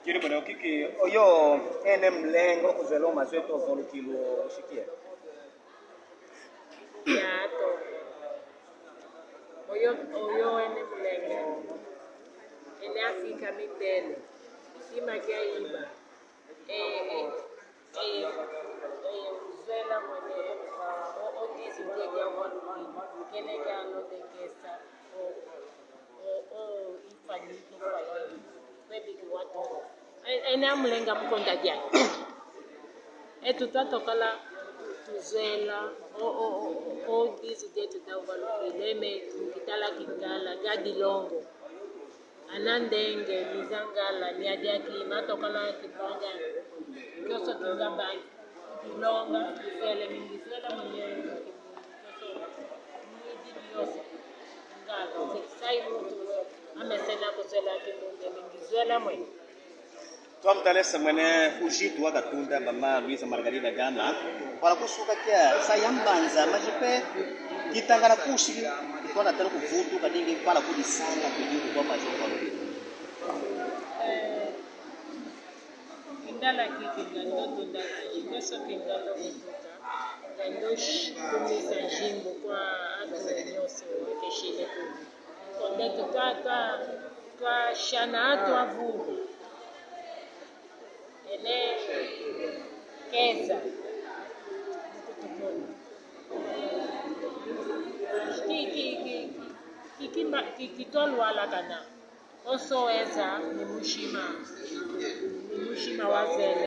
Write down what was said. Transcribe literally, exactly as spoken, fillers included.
Kiri mune okiki, oyo ene mulenga okuzwela omazu eto ovolukilwa oshikia? Yato. Oyo, oyo ene mulenga. Ene afika mitele. Sima kia iba. Eh, eh, eh, eh, uzwela mwene, o, o, disi dia, dia, wa, kene kia no de kesa. O, o, o, ifani, ifani. Kwe biki watu. Eh, ene amulenga mukonda dia. Etu twatokala tuzwela, o, o, o, o, disi dia tuta uvalu. Ileme, kitala kingala, gadilongo. Anandenge, mizangala, miadiaki, matokala, kibanga, kioso kingabanga, kilonga, kizwele, mingizwela mwenye, kioso, mwidi kioso, ngala, sai mutu, amesena kuzwela kimunde, mingizwela mwe. Twamutalese mwene ujitu wa katunda mama Luisa Margarida Gama, kwala kusuka kia sa yambanza majipe kitangana kushiki, kitona tena kuvutu kadingi kwala kudisanga kujitu kwa majipe kwa lupita. Kindala kiki ngando tunda kiki, kweso kingalo kutuka, ngando sh-, kumisa jimbo kwa atu nyose wakeshile kuku. Konde tu twa, twa, twa shana atu avulu. Ene keza. Ki, ki, ki, ki, ki, ki, ki, kitolwala kana. Oso eza ni mushima. Ni mushima wazele.